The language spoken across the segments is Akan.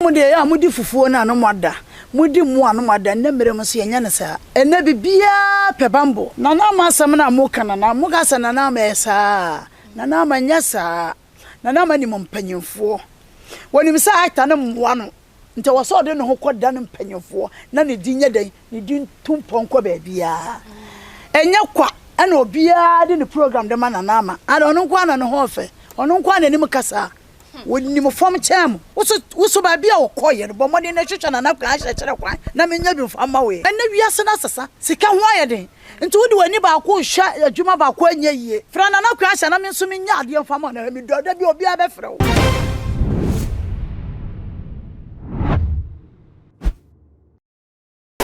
Mo deɛ ɛyɛ a modi fufuo no a na moada, modi mmoa a na moada, ɛnnɛ mmerɛ mu nso yɛnyɛ no saa. Ɛnnɛ biribiara pɛ banbɔ. Nana Ama asɛm no a moka Nana, moka sɛ Nana Ama yɛ saa a, Nana Ama nyɛ saa. Nana Ama nim mpanyinfoɔ. Wɔnim sɛ actor no mmoa no, nti ɛwɔ sɛ ɔde ne ho kɔ dan mpanyinfoɔ na ne din nyɛ dɛn, ne din ntu mpɔn nkɔ baabiara. Ɛnyɛ kwa ɛna obiara de ne program de ma Nana Ama. Ada ɔno nko ara na ne ho ɔfɛ, ɔno nko ara na anim kasa. Wɔnim fam kyɛn mo. Wo so, wo so baabi a wɔkɔeɛ no, bɔ mmɔden na hwehwɛ Nana Kwaa akyerɛkyerɛ kwan na menya bi mfa mma wo ɛ. Ɛnnɛ wiase no asesa, sika ho ayɛ den, nti wode w'ani baako rehwɛ adwuma baako anyɛ yie. Frɛ Nana Kwaa ahyɛ na me nso menya adeɛ mfa mma wo na hwɛ medɔ da bi obiara bɛfrɛ wo.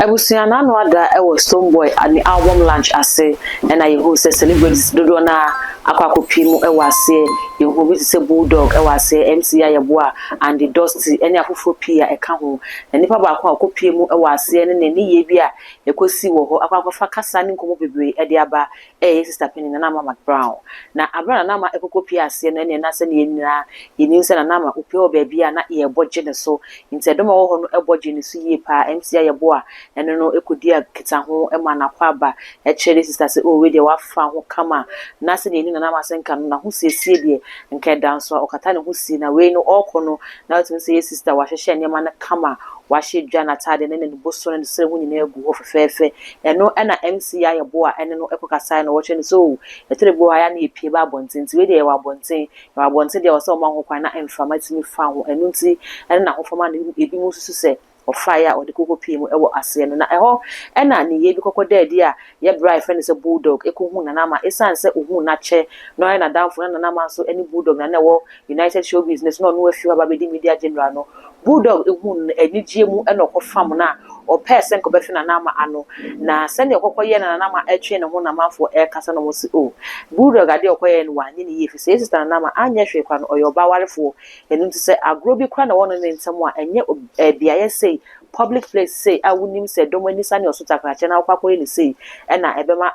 Abusua no ano ada wɔ Stonebwoy ne album launch ase na yɛhuu sɛ celebrities dodoɔ no ara akɔ akɔpie mu wɔ aseɛ. Yɛhuu bi te sɛ Bulldog wɔ aseɛ, MC Ayɛboa, Andy Dosty ne afoforɔ pii a ɛka ho. Na nipa baako a ɔkɔpie mu wɔ aseɛ ne ne nneyɛɛ bi a ɛkɔsi wɔ hɔ akɔ akɔfa kasa ne nkɔmmɔ bebree de aba ɛyɛ sister panin Nana Ama McBrown. Na aber a Nana Ama ekɔkɔ pue aseɛ no ɛneɛ na sɛdeɛ yɛn nyinaa yɛnim sɛ Nana Ama opue wɔ baabi a na yɛbɔ gye ne so. Nti ɛdɔm a ɛwɔ hɔ no bɔ gyee ne so yie paa. MC Ayɛboa ɛno no ɛkɔdi akitaho ma n'akwaaba ɛkyerɛ ne sister sɛ oh wei deɛ wafa ho kama. Na sɛdeɛ yɛnim Nana Ama asɛnka no n'ahosiesie deɛ nka ɛda nso a ɔkata ne ho sie na wei no ɔɔkɔ no na wotumi sɛ yɛ sister wahyehyɛ nneɛma no kama, wahyɛ dwa n'atadeɛ ne ne boso ne ne serɛ ho nyinaa agu hɔ fɛfɛɛfɛ. Ɛno na MC ayɛ bo a ɛne no kɔkasaeɛ na ɔkyerɛ no sɛ oh ɛtɔ da bi wɔ hɔ a yɛ a na yɛpue ba abɔnten nti wei deɛ yɛwɔ abɔnten, yɛwɔ abɔnten deɛ ɛwɔ sɛ wɔma ho kwan na mframa tumi fa ho ɛno nti ɛne n'ahofama no ebinom susu sɛ ɔfaeɛ a ɔde kɔkɔ pue mu wɔ aseɛ no. Na ɛhɔ na nneyɛɛ bi kɔkɔ daa adi a yɛ bra a yɛfrɛ no sɛ Bulldog kɔhuu Nana Ama. Ɛsiane sɛ ɔhuu no akyɛ na ɔyɛ n'adamfo na Nana Ama nso ne Bulldog na na ɛwɔ United Showbiz no so na ɔno afi hɔ aba abɛdi media general no, Bulldog huu no no anigyeɛ mu na ɔkɔfam no a ɔpɛɛ sɛ nka ɔbɛfe Nana Ama ano. Na sɛdeɛ ɔkɔkɔyɛɛ no na Nana Ama twee ne ho na amanfoɔ ɛrekasa na wɔse oh Bulldog adeɛ a ɔkɔyɛɛ no wanyɛ no yie ɛfiri sɛ yɛ sister Nana Ama anyɛ hwee koraa no ɔyɛ ɔbaa warefoɔ Ɛno nti sɛ agorɔ bi koraa na ɛwɔ ɔne ne ntam a, ɛnyɛ beaeɛ sei, public place sei a wonim sɛ dɔm ani sane ɔso takrakyɛ na wokɔ akɔyɛ no sei ɛna ɛbɛma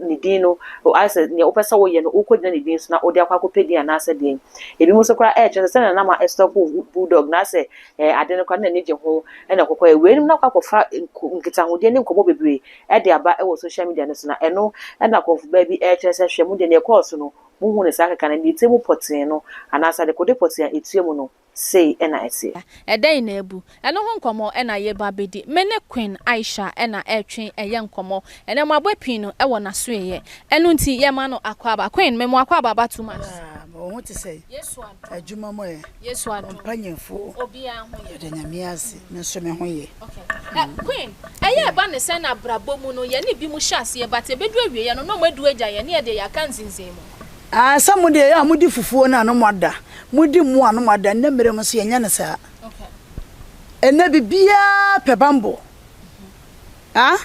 ne din no, ayɛ sɛ nea wopɛ sɛ woyɛ no wokɔgyina ne din so na wode akɔ akɔpɛ din anaasɛ deɛn. Ebinom nso koraa ɛrekyerɛ sɛ sɛnea na ma stop bulldog na asɛ ade no koraa na n'ani gye ho ɛna ɔkɔkɔyɛ. Weinom na akɔ akɔfa nkitahodie ne nkɔmmɔ bebree ɛde aba ɛwɔ social media no so na ɛno ɛna akɔmfo bi ɛrekyerɛ sɛ hwɛ mo deɛ nea ɛkɔɔ so no Muhu no saa kɛkɛ anaa? Nea ɛte mu pɔtee no, anaasɛ adekode pɔtee a etua mu no, sei na ɛteɛ. Ɛdɛn na abu? Ɛno ho nkɔmmɔ na yɛreba abɛdi. Me ne Queen Aisha na ɛretwe ɛyɛ nkɔmmɔ. Ɛnnɛ moabɔ pii no wɔ n'asoɛeɛ. Ɛno nti yɛma no akwaaba. Queen, me mo akwaaba aba too much. Ah, ma wo ho te sɛn? Yesu adom. Adwuma mu ɛ? Yesu adom. Mpanyinfo. Obiara ho yɛ. Yɛda Nyame ase, me nso me ho yɛ. Okay. Eh, Queen, ɛyɛ ɛba ne sɛn na abrabɔ mu no yɛne binom hyɛ aseɛ but ɛbɛdu awieɛ no na wɔn adu agya yɛn ne yɛdeɛ yɛaka nsinsin mu. Ah, sɛ mo deɛ ɛyɛ a modi fufuo no a na moada, modi mmoa a na moada, ɛnnɛ mmerɛ mu nso yɛnyɛ no saa. Okay. Ɛnnɛ biribiara pɛ banbɔ. Ah,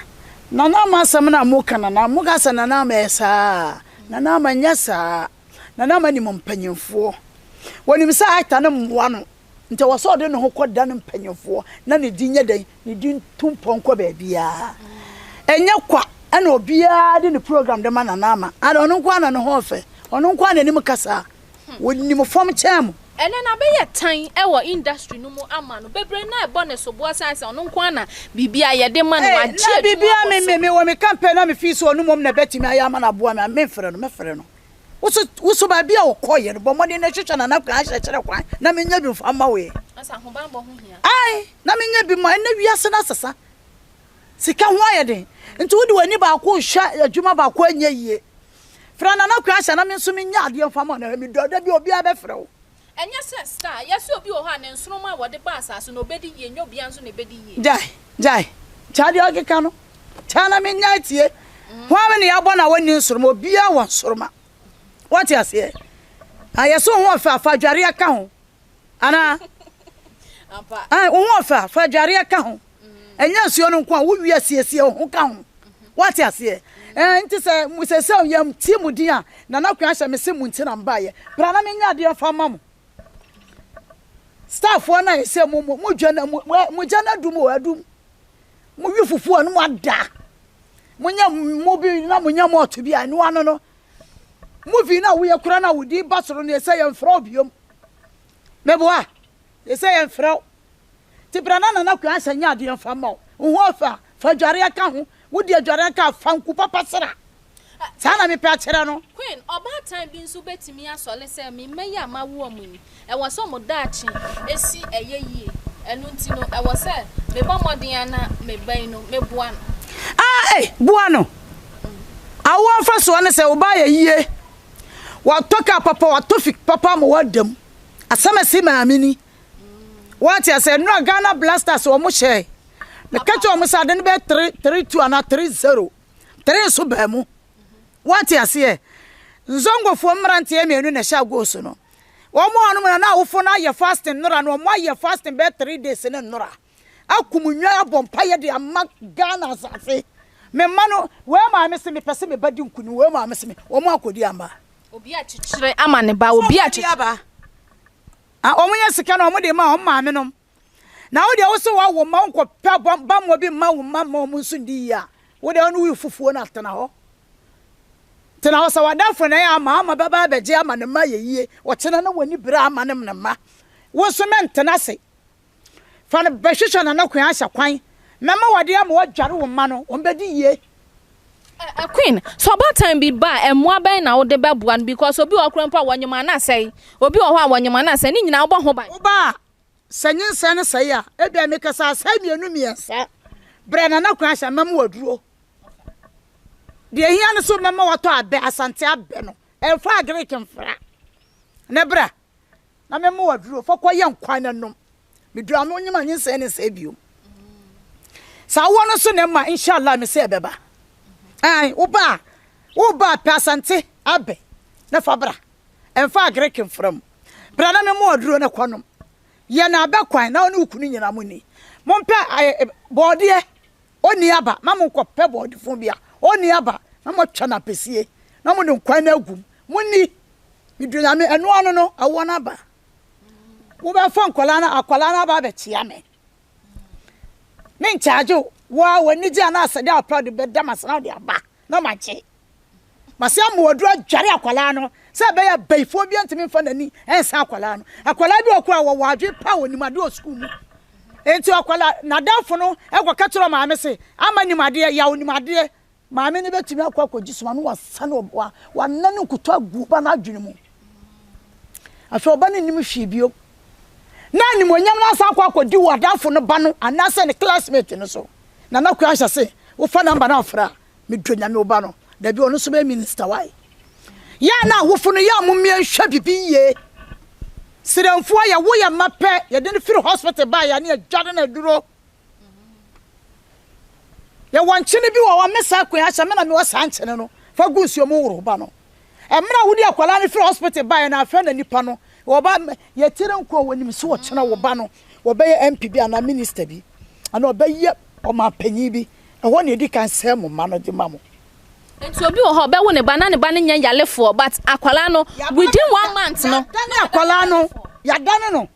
Nana Ama asɛm no a moka Nana, moka sɛ Nana Ama yɛ saa, Nana Ama nyɛ saa. Nana Ama nim mpanyinfoɔ. Wɔnim sɛ actor no mmoa no. Nti ɛwɔ sɛ ɔde ne ho kɔ dan mpanyinfoɔ na ne din nyɛ dɛn, ne din ntu mpɔn nkɔ baabiara. Ɛnyɛ kwa ɛna obiara de ne program de ma Nana Ama. Ada ɔno nko ara na ne ho ɔfɛ, ɔno nko ara na anim kasa. Wɔnim fam kyɛn mo. Ɛnɛ no abɛyɛ tan wɔ industry no mu ama no. Bebree no a ɛbɔ ne soboɔ sane sɛ ɔno nko ara na biribiara yɛde ma no, Ee, wagye na adwuma biribiara abɔ me so. me mewɔ me campaign na me feel sɛ ɔno mmom na ɛbɛtumi ayɛ ama no aboa me a, memfrɛ no, mɛfrɛ no. Wo so, wo so baabi a ɔkɔeɛ no, bɔ mmɔden na hwehwɛ Nana Kwaa akyerɛkyerɛ kwan na menya bi mfa mma wo ɛ. Ɔsɛ ahobanbɔ ho hia. Ae, na menya bi mma, ɛnnɛ wiase no asesa. Sika ho ayɛ den, nti wode w'ani baako rehwɛ adwuma baako anyɛ yie. Frɛ Nana Kwaa ahyɛ na me nso menya adeɛ mfa mma wo na hwɛ, medɔ da bi a obiara bɛfrɛ wo. Ɛnyɛ sɛ star, yɛse obi wɔ hɔ a ne nsoromma a wɔde ba asase no ɔbɛdi yie, nyɛ obiara nso na ɛbɛdi yie. Gyae, gyae, gyae deɛ ɔkeka no. Gyae na mennyae tie. Hwan ne yɛabɔ no a ɔnni nsoromma? Obiara wɔ nsoromma. Woate aseɛ? Na yɛse wo ho ɔfɛ a, fa adwareɛ ka ho. Anaa? Ae, wo ho ɔfɛ a, fa adwareɛ ka ho. Ɛnyɛ nsuo no nko a, wowie a siesie wo ho ka ho. Woate aseɛ? Ɛɛ, nti sɛ mo sɛ sɛ yɛntie mo din a, Nana Kwan ahyɛ me se mo nti na mebaeɛ. Bra na menyɛ adeɛ mfa mma mo. Starfoɔ no a ɛsɛ mo mo mo dwa na mo mo gya no adum o adum. Mo wi fufuo a no mo ada. Mo nya mo bi na mo nya mo ɔto bi a ɛno ano no. Movie no a woyɛ kora no a wodi ba soro no ɛsɛ yɛmfrɛ wo biom. Meboa ɛsɛ yɛmfrɛ wo. Nti bra na Nana Kweansah nyɛ adeɛ mfa mma wo. Wo ho ɔfɛ a, fa adwareɛ ka ho. Wode adwareɛ ka a, fa nku papa sra. Saa na mepɛ akyerɛ no. Queen, ɔbaatan bi nso bɛtumi asɔre sɛ, Me mma yi a mawo wɔn yi, ɛwɔ sɛ wɔn daakye si ɛyɛ yie. Ɛno nti no, ɛwɔ sɛ mebɔ mmɔden ara na me ba yi no, meboa no. Ah ei, boa no. Awoɔ mfasoɔ ne sɛ wo ba ayɛ yie, watɔ kaa papa, watɔ fi papa ama woada mu. Asɛm a ɛsi maame ni. Woate aseɛ? Nnora Ghana Blasters wɔn hyɛɛ. Meka kyerɛ wɔn sɛ ade no bɛyɛ 3 3 2 anaa 3 0. 3 nso baa mu. Woate aseɛ? Nzongofoɔ mmeranteɛ mmienu na ɛhyɛ goals no. Wɔn a wɔnom na na awofo no ayɛ fasting nnora no, wɔn ayɛ fasting bɛyɛ 3 days ne nnora. Akum nnwan abɔ mpaeɛ de ama Ghana asase. Me mma no, wei maame se mepɛ sɛ me ba di nkunim, wei maame se me, wɔn akɔdi ama. Obi akyekyere ama ne ba, obi akyekyere. Aba. Ah, wɔn nya sika na wɔn de ma wɔn maame nom. Na wo deɛ wo se wawo mma wo nkɔpɛ bammɔ bi mma wo mma mma wɔn nso ndi yie a, wo deɛ wo ne wo fufuo no atena hɔ. Tena hɔ sɛ w'adamfo na ɛyɛ ama ama bɛba abɛgye ama ne mma ayɛ yie, ɔkyena na w'ani bere ama ne ne mma. Wo nso mɛntena ase. Fa no bɛhwehwɛ Nana Kweah ahyɛ kwan. Mɛma w'adeɛ ama woadware wo mma no, wɔn bɛdi yie. Eh Queen, sɛ ɔbaatan bi ba a, mmoa bɛn na wode bɛboa no because obi wɔ hɔ koraa mpo a wɔnyem a na asɛe, obi wɔ hɔ a wɔnyem a na asɛe, ne nyinaa wobɔ ho ban. Wo ba a, sɛ nyinsɛn no sɛe a, ebia meka sɛ asɛe mmienu mmiɛnsa, brɛ Nana Kweah ahyɛ mɛma wo aduro. Deɛ ehia ne sɛ mɛma watɔ abɛ, Asante abɛ no, ɛmfa agric mfra, ne bra. Na mɛma wo aduro, fa kɔyɛ nkwan na nom. Meduru ano nyem a nyinsɛn ne nsɛe bio. Saa awoɔ no nso na ɛma inshallah me sɛ ɛbɛba. Ɛn, woba a, woba a pɛ asante abɛ na fa bra. Ɛmfa agric mfra mu. Bra na mɛma wo aduro na kɔ nom. Yɛ no abɛ kwan na wo ne wo kunu nyinaa mo ni. Mompɛ bɔɔdeɛ, ɔnni aba, ma monkɔpɛ bɔɔdefo bi a ɔnni aba na moatwa no apɛsie na mode nkwan no agu mu. Monni. Medɔ Nyame, ɛno ano no, ɛwoɔ no aba. Wobɛfa nkwadaa no, akwadaa no aba abɛkyea me. Menkyagye wo, wo a w'ani gye anaa asɛdeɛ a wopɛ de bɛda m'ase na wode aba na magye. Mase ama waduru adware akwadaa no sɛ ɛbɛyɛ abayifoɔ bi ntumi mfa n'ani nsa akwadaa no. Akwadaa bi wɔ koraa wɔwɔ adwene pa a wɔnim adeɛ wɔ sukuu mu. Enti akwadaa, n'adamfo no kɔka kyerɛ maame se, ama nim adeɛ, yaw nim adeɛ. Maame no bɛtumi akɔ akɔgye soma no wasane wa wanane nkuto agu ɔba no adwene mu. Afei ɔba no nnim hwee bio. Na animuonyam no asan akɔ akɔdi wɔ adamfo no ba no anaasɛ ne classmate no so. Nana Kua ahyɛ se wofa namba no afrɛ a medɔ nyame wo ba no. Dabi ɔno nso bɛyɛ minister why? Yɛ a na awofo no yɛ a mommea nhwɛ bibi yie. Serɛmfoɔ yɛwo yɛ mma pɛ yɛde no firi hospital baeɛ a ne yɛdware no aduro. Yɛwɔ nkyene bi wɔ hɔ, me saa kwan ahyɛ me na mewɔ saa nkyene no, fa gu nsuo mu woro ba no. Mmerɛ a wode akwadaa no firi hospital baeɛ no, afei na nipa no, wɔba, yɛtiri nko a wɔnim sɛ ɔkyena wo ba no, wɔbɛyɛ MP bi anaa minister bi, anaa ɔbɛyɛ ɔmanpanyin bi, ɛhɔ na yɛdi kan sɛe mo mma no de ma mo. Nti obi wɔ hɔ ɔbɛwo ne ba na ne ba no nyɛ yalefoɔ but akwadaa no within one month no. Yɛadane akwadaa no, yɛadane no.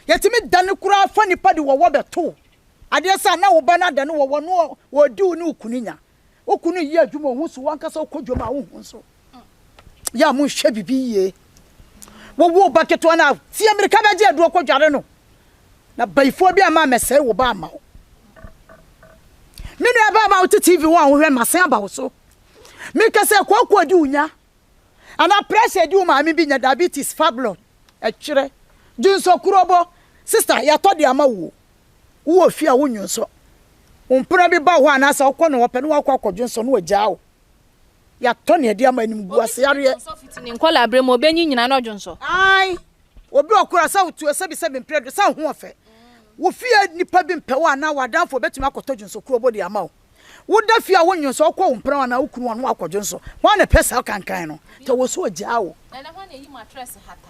Yɛtumi dane koraa fa nipa de wɔwɔ bɛto adeɛ sɛ na wo ba no adane wɔwɔ no ɔdi wo ne wo kunu nya. Wo kunu yɛ adwuma ɔhu so wankasa wokɔ dwom a wohu nso. Yɛ a monhwɛ biribi yie. Wowo ba ketewa no a tie mmirika bɛgye aduro kɔdware no. Na bayifoɔ bi ama mɛsɛe wo ba ama wo. Me nua ba ma wote TV wo a wohwɛ masen aba wo so. Meka sɛ kɔkɔɔ di wo nya. Anaa pressure di wo maame bi nya diabetes fabulous. Ɛtwerɛ. Dwonsɔ kurobo. Sister, yɛatɔ de ama wo o. Wowɔ fie a wonnwonsɔ. Wo mpena bi ba wo hɔ anaasɛ wokɔ ne hɔ pɛ na wakɔ akɔdwonsɔ na wagyaa wo. Yɛatɔ nea ɛde ama animguase Obi yareɛ. dwonsɔ fiti ne nkwadaa berɛ mu, ɔbɛnyin nyinaa na ɔdwonsɔ. Ae, obi wɔ koraa sɛ wotu sɛbisɛbi mprɛ do sɛ wo ho ɔfɛ. Wo fie nipa bi mpɛ wo anaa w'adamfo obetumi akɔtɔ dwonsɔ kurobo de ama wo. Woda fie a wonnwonsɔ, wokɔ wo mpena hɔ anaa wo kunu hɔ na woakɔdwonsɔ. Hwan na ɛpɛ saa kankan no? Nti ɛwɔ sɛ ogyaa wo.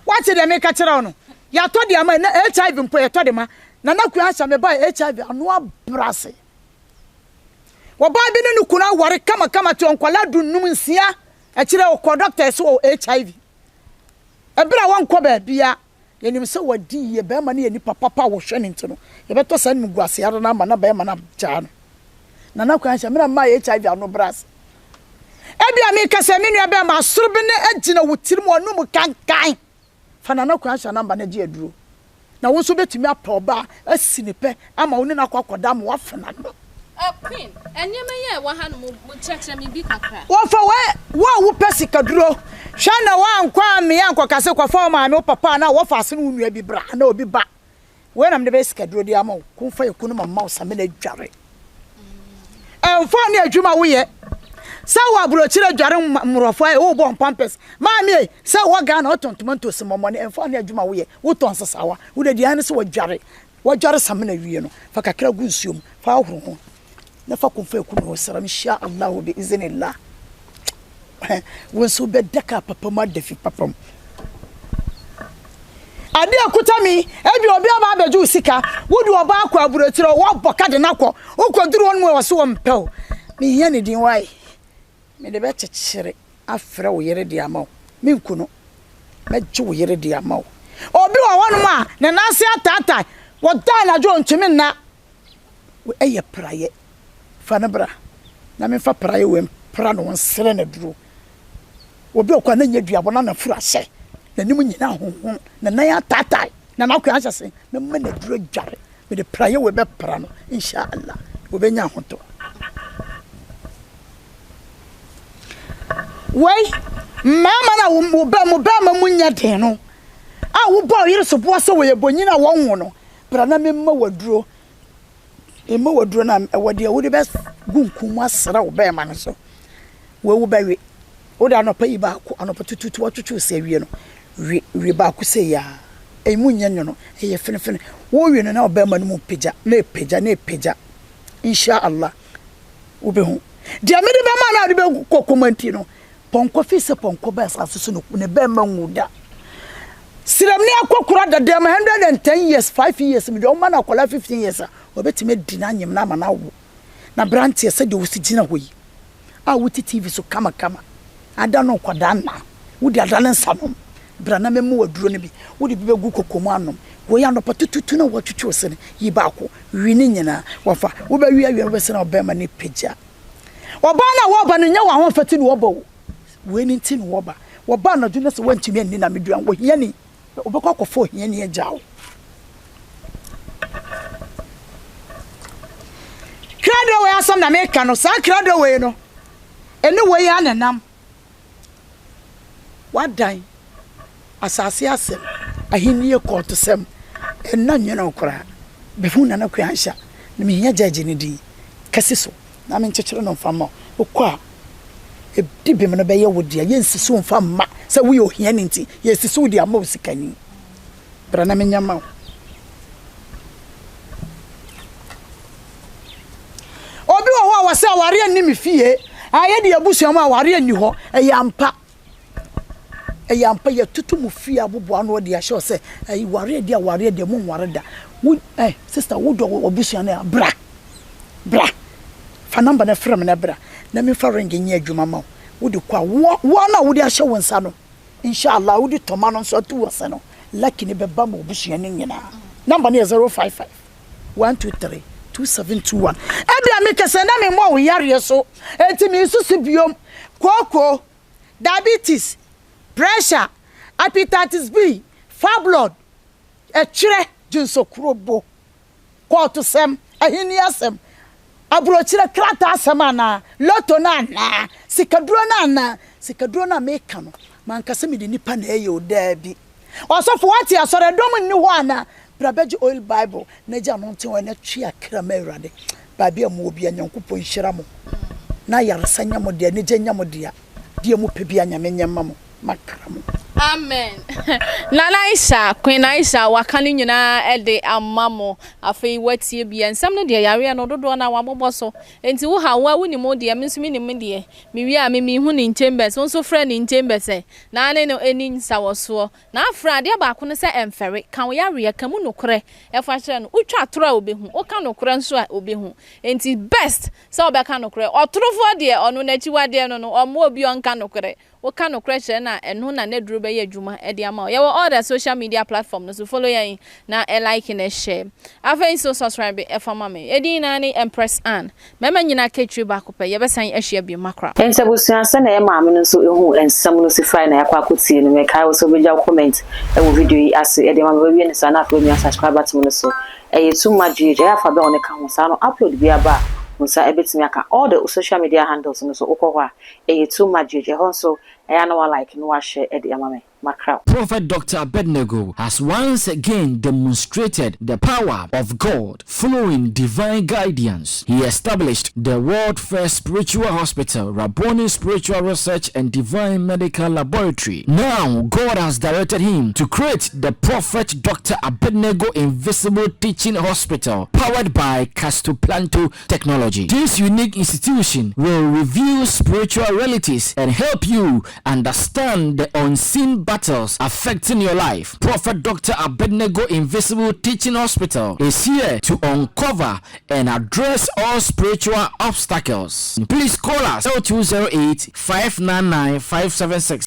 Woate deɛ meka kyerɛ wo no? Yɛatɔ de ama, na HIV mpo yɛtɔ de ma. Nana Kua Ansah mebae HIV ano abrɛ ase. Ɔbaa bi ne ne kunu aware kamakama te nkwadaa dunnum nsia akyire ɔkɔɔ dɔkta ɛsɛ ɔwɔ HIV. Ɛberɛ a wankɔ baabia yɛnim sɛ wadi yie bɛrima no yɛ nipa papa a wɔhwɛ no nti no yɛbɛtɔ saa animguaseɛ ara no ama na bɛrima no agyaa no. Nana Kwan hyɛ mena mmaa HIV ano brɛ ase. Ebia meka sɛ me nua bɛrima asoro bi ne agyina wo tirim ɔnom kankan. Fa Nana Kwan hyɛ namba no gye aduro. Na wo nso wobɛtumi apɛ ɔbaa asi ne pɛ ama wo ne no akɔ akɔda ama woafe n'ano. Queen, nneɛma yi a ɛwɔ ha no mo kyerɛkyerɛ me bi kakra. Wɔfa wei, wo a wopɛ sikaduro, hwɛ na woankɔ ammea ankɔka sɛ kɔfa wo maame, wo papa anaa wɔfa ase ne wo nua bi bra anaa obi ba. Wei na mede bɛyɛ sikaduro de ama wo, ko fa yɛ kunu ma mma wo samina adware. Ɛmfa ne adwuma woyɛ sɛ wɔ aburokyire adware mmorɔfo a wobɔ pampers. Maame ei, sɛ wɔ Ghana wotɔn tomatoes mmɔmmɔne, ɛmfa ne adwuma woyɛ, wotɔn nsesawa, wode deɛ ne sɛ wɔdware, wɔdware samina wie no, fa kakra gu nsuo mu, fa ahoro ho. Na fa kɔmfa aku me hɔ sra me insha Allahu bi iznillah wo nso wobɛda kaa papa mu ada fi papa mu ade a kuta mi ebi obi aba abɛgye wo sika wode ɔba akɔ aburokyerɛ wɔbɔ ka de no akɔ wokɔduru hɔ no mu wɔ so wɔmpɛ wo mehia ne din wae Mede bɛkyekyere afrɛ wo yere de ama wo. Menku no. Mɛgye wo yere de ama wo. Obi wɔ hɔnom a, ne nan ase ataatae. Wɔda anadwo a, ɔntumi nna. Wei yɛ praeɛ. Fa no bra na memfa praeɛ wei mpra no nsrɛ no aduro. Obi wɔ hɔ a, na nyɛ duabɔ na n'afuru ahyɛ. N'anim nyinaa ahonhon, ne nan ataatae, na n'akoa ahyɛ se. Mɛma no aduro adware. Mede praeɛ wei bɛpra no, insha Allah, ɔbɛnya ahotɔ. Wei, mmarima no a wo bɛ mo bɛrima mu nyɛ den no, a wobɔ wo yere soboɔ sɛ wɔyɛ bonyin a wɔnwo no, bra na memma waduro. Memma waduro no a ɛwɔ deɛ wode bɛgu nku mu asra wo bɛrima no so. Wei wobɛwe. Wode anɔpa yi baako, anɔpa tutuutu watwitwi wo se awie no, we, we baako sei ara. Emu nyɛ nwono, ɛyɛ fenefene. Wowe no na ɔbarima no mu pagya, na ɛpagya, na ɛpagya. Insha Allah, wobɛhu. Deɛ mede bɛma no a wode bɛgu kɔkɔm nti no, pɔnkɔ fi sɛ pɔnkɔ ba asase so no, ne bɛrima nwu da. Sremni akɔkora dada mu 110 years, 5 years, mede ɔma no akwadaa 15 years a, ɔbɛtumi adi n'anyem no ama no awo. Na aberanteɛ sɛdeɛ wosi gyina hɔ yi a wote TV so kamakama ada no nkwadaa nna wode ada ne nsa nom bra na mɛma wo aduro no bi wode bi bɛgu koko mu anom wei anɔpa tututu na wɔatwitwi wo sene yi baako wi ne nyinaa wafa wobɛwi awie no wobɛsɛ na ɔbɛrima ne pagya ɔbaa no a wɔba no nyɛ wɔ ahoɔfɛ ti na wɔba o wei ne nti na wɔba wɔba anadwo no sɛ woantumi anni na meduan wɔhiani Wobɛkɔ akɔfa ohiani agya wo. Krado wei asɛm na meka no, saa krado wei no, ɛne wei ara na ɛnam. Wadan asase asɛm, ahennie kɔɔtosɛm, ɛnna nwene wo koraa. Bɛhu Nana Kweansha, na mehia gyɛɛgye no din. Kasi so na menkyekyere no mfa mma wo. Wokɔ a, Ɛdi bem no bɛyɛ wo dea. Yɛnsisi wo mfa mma sɛ woyɛ ohiani nti. Yɛsisi wo de ama osikani. Bra na menyɛ mma wo. Obi wɔ hɔ a wɔsɛ awareɛ nni me fie. Ayɛ de abusua mu awareɛ nni hɔ. Ɛyɛ ampa. Ɛyɛ ampa yɛtoto mo fie aboboa ano de ahyɛ sɛ ɛyi wareɛ deɛ awareɛ deɛ mo nware da. Wo eh sister wo dɔ w'abusua no a bra. Bra. Fa number no frɛ me na bra na memfa ring nyɛ adwuma ma wo. Wode kɔ a wo wo no a wode ahyɛ wo nsa no inshallah wode tɔma no nso ato wo ase no lucky no bɛba ma w'abusua no nyinaa. Number no yɛ 055 123 2721. Ebia mekasa na memmɔ wo yareɛ so enti mesusu biom. Kooko, diabetes, pressure, hepatitis B, fibroid, ɛtwerɛ, dwonsɔkurobo, kɔɔtosɛm, ahenni asɛm, aburokyerɛ krataa asɛm anaa, lotto no anaa, sikaduro no anaa, sikaduro no a meka no, manka sɛ mede nipa na ɛyɛ o, daabi. Ɔsɔfo, woate asɔre, ɛdɔm nni hɔ anaa? Bra bɛgye oil Bible na gye anointing oil na twe akra ma Awurade. Baabi a mowɔ biara, Nyankopɔn nhyira mo na ayaresa nyɛ mo dea, anigye nyɛ mo dea, deɛ mopɛ biara Nyame nyɛ mma mo. Makra mo. Amen Nana Aisha, Queen Aisha waka ne nyinaa de ama mo. Afei woatie bi. Nsɛm no deɛ yareɛ no dodoɔ no a wabobɔ so. Enti wo haw wo a wonim wo deɛ, me nso menim me deɛ. Mewie a me mehu no in chambers, wo nso frɛ no in chambers ɛ. Na ne no ɛni nsawɔsoɔ. Na afrɛ adeɛ baako ne sɛ ɛmfɛre. Ka wo yareɛ, ka mu nokorɛ fa kyerɛ no. Wotwa atorɔ a ɔbɛhu, woka nokorɛ nso a ɔbɛhu. Enti best sɛ wobɛka nokorɛ. Ɔtorofoɔ deɛ ɔno n'akyiwadeɛ no no, ɔmmoa obi a ɔnka nokorɛ. Woka nokorɛ kyerɛ no a, ɛno na n'aduro bɛyɛ adwuma de ama wo. Yɛwɔ all the social media platform no so, follow yɛn na like na share. Afei nso subscribe fa ma me. Edin nyinaa ne Empress Ann. Mmarima nyinaa ka tiri baako pɛ. Yɛbɛsan ahyia bio. Makra. Enti abusua, sɛnea yɛn maame no nso huu nsɛm no si fae na yɛakɔ akɔtie no, mekae wo sɛ wobɛgya wo comment wɔ video yi ase de ama me. Wawie no saa na afei wamia subscribe button no so. Ɛyɛ too much GH, ɛyɛ a fa bell no ka ho, saa no upload biara ba a, wo nsa bɛtumi aka. All the social media handles no nso wokɔ hɔ a, ɛyɛ too much GH, ɛhɔ nso ɛyɛ a na wa like na wa share de ama me. Makra. Prophet Dr. Abednego has once again demonstrated the power of God following divine guidance. He established the world first spiritual hospital, Rabboni Spiritual Research and Divine Medical Laboratory. Now, God has directed him to create the Prophet Dr. Abednego Invisible Teaching Hospital, powered by Castoplanto technology. This unique institution will reveal spiritual realities and help you understand the unseen battles affecting your life. Prophet Dr. Abednego Invisible Teaching Hospital is here to uncover and address all spiritual obstacles. Please call us 0208 599 576.